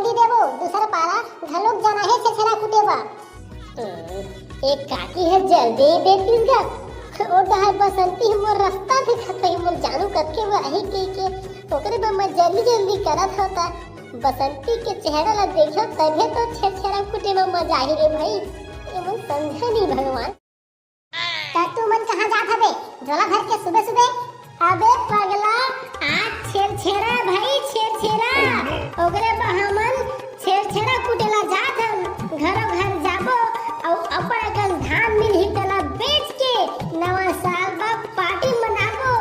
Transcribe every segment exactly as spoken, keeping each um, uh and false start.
छुट्टी देबो, दूसर पारा घलोक जाना हे छेरछेरा कूटे बर। एक काकी हे जल्दी ही देतिस गा। ओ डहर बसंती मोर रास्ता देखत ही, मोर जानू कतके बर आही कहिके, ओकरे बर मैं जल्दी जल्दी करत हव त बसंती के चेहरा ला देखियो तभे तो छेरछेरा कूटे में मजा आही रे भाई। ये मोर समझे नहीं भगवान। त तू मन कहाँ जात हबे झोला धर के सुबे सुबे? अबे पगला, आज छेरछेरा भाई छेरछेरा, ओकरे बर हमन छेरछेरा कूटे ला जात हन। घरो घर जाबो अउ अपन अकन धान मिलही तेला बेच के नवा साल बर पार्टी मनाबो।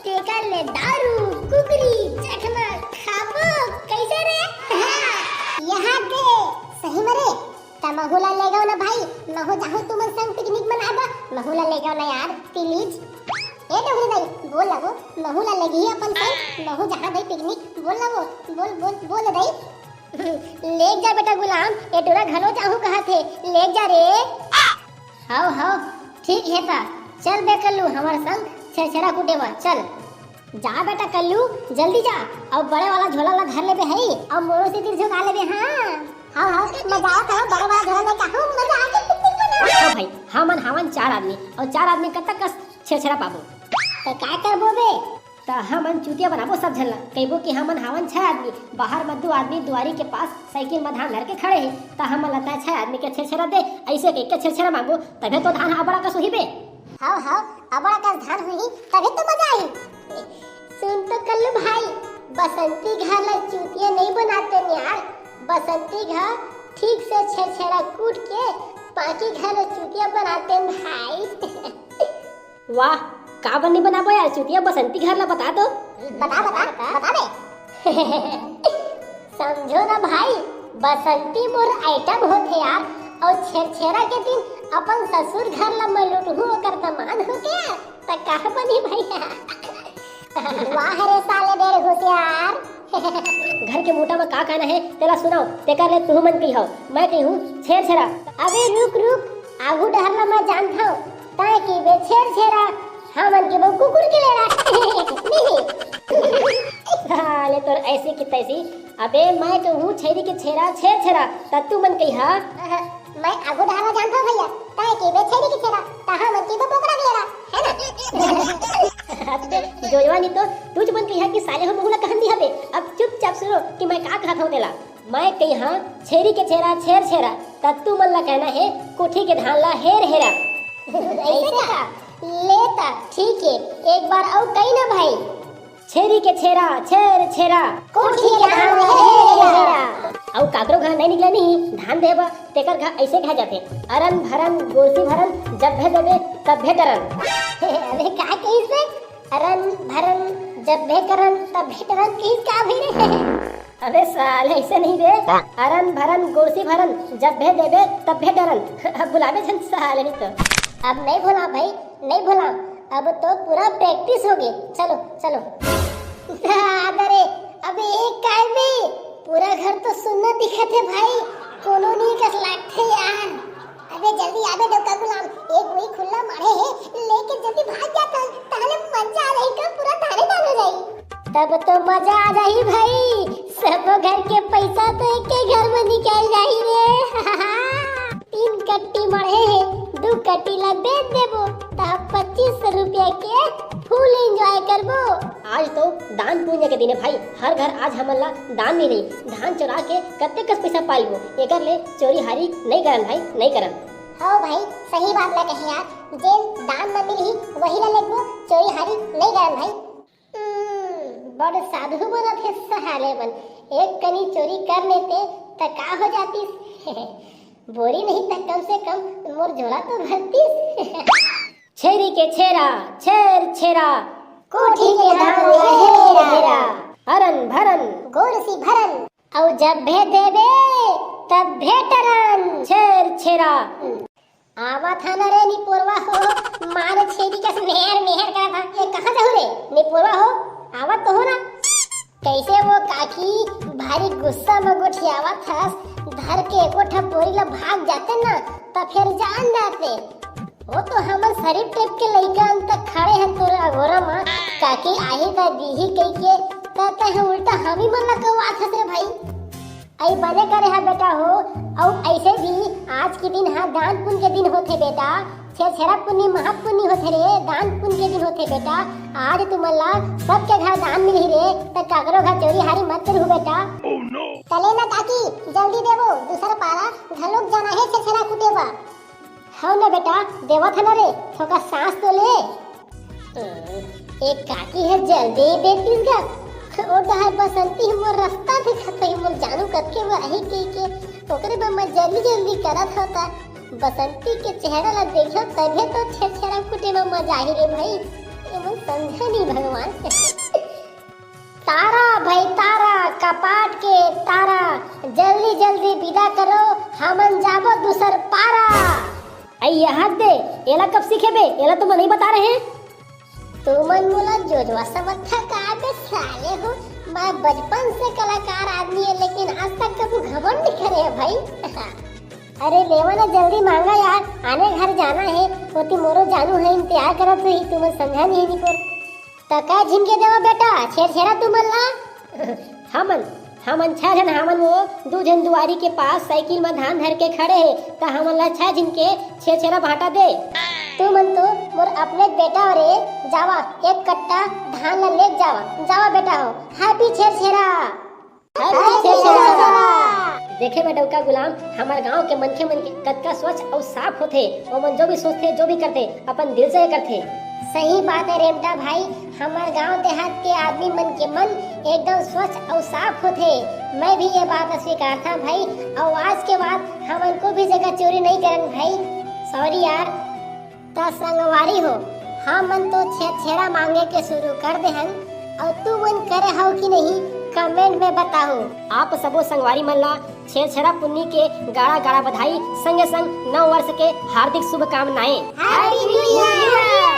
तेकर ले दारू, कुकरी, चखना खाबो। कैसे रे? यहाँ दे, सही मरे। त महू ला लेगव ना भाई, महू जाहूं तुमन संग पिकनिक मनाए बर, महू ला लेगव ना यार, प्लीज। ए डोंगरी दाई, बोल ला वो, महू ला लेगही अपन संग, महू जाहूं दाई पिकनिक, बोल ला वो, बोल, बोल, बोल दाई। लेग जा बेटा गुलाम, ए टूरा घलो जाहूं कहत हे, लेग जा रे। हव, हव, ठीक हे त, चल बे कल्लू, हमर संग छेरछेरा कूटे बर, चल। जा बेटा कल्लू, जल्दी जा, अउ बड़े वाला झोला ला धर लेबे हई, अउ मोरो से तीर झोंका लेबे, हाँ। हाँ, हाँ, मैं जावत हूँ, बड़े वाला झोला लेके आहूँ, मजा आ गई पिकनिक मनाए। ओ भाई, हमन हावन चार आदमी, अउ चार आदमी कतक कस छेरछेरा पाबो? त का करबो बे? त हमन चूतिया बनाबो सब झन ला, कहिबो कि हमन हावन छह आदमी, बाहर म दू आदमी दुआरी के पास साइकिल म धान धर के खड़े हे, त हमन ला तैं छह आदमी के छेरछेरा दे, अइसे कहिके छेरछेरा मांगबो, तभे तो धान ह अबड़ा कस होही बे। हव, हव, अबड़ा कस धान होही, तभे तो मजा आही। सुन तो कल्लू भाई, बसंती घर ला चूतिया नहीं बनाते यार, बसंती घर ठीक से छेरछेरा कूट के पाकी घर ला चूतिया बनाते भाई। वाह, का बनी बनाबो यार चूतिया बसंती घर ला बता तो। बता, बता, बता बे। समझो ना भाई, बसंती मोर आइटम होथे यार, अउ छेरछेरा के दिन अपन ससुर घर ला मैं लुटहूँ ओकर दमाद होके यार, त का बनी भैया? वाह रे साले डेढ़ होशियार। घर के मोटा म का कहना हे तेला सुनाओ, तेकर ले तुहू मन कहिहव, मैं कहिहूँ छेरछेरा। अबे रुक रुक, आगू डहर ला मैं जानथव, तैं कहिबे छेरछेरा, हमन कहिबो कुकुर के लेड़ा। नहीं। साले तोर ऐसी की तैसी। अबे मैं कहूँ छेरी के छेरा, छेरछेरा, त तुमन कहिहा। मैं आगू डहर ला जानथव भैया, तैं कहिबे छेरी के छेरा, त हमन कहिबो बोकरा के लेड़ा, है ना? अबे जोजवा नी तो तुझ मन कहिहा कि साले हो महू ला कहन दिहा बे। अब चुपचाप सुनो कि मैं का कहत हव तेला। मैं कहिहा छेरी के छेरा, छेरछेरा, त तुमन ला कहना हे कोठी के धान ला हेर हेरा। ऐसे का? ले त ठीक हे, एक बार अउ कही ना भाई। छेरी के छेरा, छेरछेरा। कोठी के धान ला हेर हेरा। अउ काकरो घर नहीं निकले नहीं धान देबा, तेकर घर ऐसे कहा जाथे, अरन भरन गोरसी भरन, जब भे देबे तब भे टरन। अबे का कहिस बे? अरन भरन जब भे करन तब भे टरन कहिस का भई रे? अबे साले ऐसे नहीं बे, अरन भरन गोरसी भरन, जब भे देबे तब भे टरन। अब बुलाबे झन साले नहीं तो। अब नहीं भुला भाई, नहीं भुला, अब तो पूरा practice हो गए। चलो, चलो। दादा रे, अबे एक काय बे, पूरा घर तो सुन्ना दिखत हे भाई, कोनो नहीं कस लागथे यार। अबे जल्दी आबे डौका गुलाम, एक वही खुल्ला मारे हे, लेके जल्दी भाग जा तन, ताले मजा आ जाही का पूरा थाने डाल हो जाही। तब तो मजा आ जाही भाई, सब घर के पैसा तो एक के घर में निकल जाही रे। तीन कट्टी मढ़े हे, दू कट्टी ला बेच देबो, त पच्चीस सौ रुपया के full enjoy करबो। आज तो दान पुण्य के दिन हे भाई, हर घर आज हमन ला दान मिलही। धान चोरा के कत्ते कस पैसा पाइबो, एकर ले चोरी हारी नहीं करन भाई, नहीं करन। हो भाई, सही बात ला कहे यार, जेन दान म मिलही वही ला लेबो, चोरी हारी नहीं करन भाई। हम्म, बड़ साधु बनत हे साले मन। एक कनी चोरी कर लेते त का हो जातिस? बोरी नहीं त कम से कम मोर झोला तो भरतिस। छेरी के छेरा, छेरछेरा। कोठी के धान ला हेर हेरा। हरन भरन। गोरसी भरन। अउ जब भे देबे, तब भे टरन। छेरछेरा। आवत हन रे निपोरवा हो, मार छेरी कस मेहर मेहर करत हन। ए, कहाँ जाहू रे निपोरवा हो? आवत तो हो ना। कैसे वो काकी भारी गुस्सा म गोठियावत हस, धर के एको ठा बोरी ला भाग जाते ना, त फेर जान जाते। वो तो हमन शरीफ टाइप के लइका अन तक खड़े हन तोरे अगोरा म, काकी आही त दीही कहिके, त तैं उल्टा हमी मन ला कवात हस रे भाई। अई बने करे हा बेटा हो। अउ अइसे भी आज के दिन हा दान पुण्य के दिन होथे बेटा। छेरछेरा पुन्नी महापुन्नी होथे रे, दान पुण्य के दिन होथे बेटा। आज तुमन ला सबके घर दान मिलही रे, त काकरो घर चोरी हारी मत करहू बेटा। तले ना काकी, जल्दी देवो, दूसर पारा घलोक जाना हे छेरछेरा कूटे बर। हव ना बेटा, देवत हन रे, थोका सांस तो ले। एक काकी हे जल्दी दे दिस गा। ओ डहर बसंती ह मोर रस्ता देखत हे, मोर जानू कतके बर आही कहिके, ओकरे बर मैं जल्दी जल्दी करत हव त बसंती के चेहरा ला देखियो तभे तो छेरछेरा कूटे म मजा आही रे भाई। ये मोर समझा नहीं भगवान। तारा भाई तारा, कपाट के तारा, जल्दी जल्दी विदा करो, हमन जाबो दूसर पारा। अई ये हाथ दे, एला कब सीखे बे? एला तो मैं नहीं बता रहे। तुमन मोला जोजवा समझथा का बे साले हो? मैं बचपन से कलाकार आदमी हे, लेकिन आज तक कभू घमंड नहीं करे हे भाई। अरे लेवा ना, जल्दी मांगा यार, आने घर जाना हे, ओती मोरो जानू हे, इंतजार करत रही, तुमन समझा नहीं निकोर। त का झिन के देवा बेटा, छेरछेरा तुमन ला? हमन, हमन छह झन, हमन वो दू झन दुआरी के पास साइकिल म धान धर के खड़े हे, त हमन ला छह झिन के छेरछेरा भांटा दे। तुमन तो मोर अपने बेटा हो रे, जावा एक कट्टा धान ला ले जावा, जावा बेटा हो, happy छेरछेरा। Happy छेरछेरा। देखे में डउका गुलाम, हमर गांव के मनखे मन के कतका स्वच्छ अउ साफ होथे। ओमन जो भी सोचथे, जो भी करथे, अपन दिल से करथे। सही बात हे रेमटा भाई, हमर गांव देहात के आदमी मन के मन एकदम स्वच्छ अउ साफ होथे। मैं भी ये बात स्वीकारथा भाई, अउ आज के बाद हमन को भी जगह चोरी नहीं करन भाई। Sorry यार। त संगवारी हो, हमन तो छेरछेरा मांगे के शुरू कर दे हन, अउ तुमन करे हव कि नहीं, comment में बताओ। आप सबो संगवारी मन ला छेरछेरा पुन्नी के गाड़ा गाड़ा बधाई, संगे संग नव वर्ष के हार्दिक शुभकामनाएं। Happy New Year।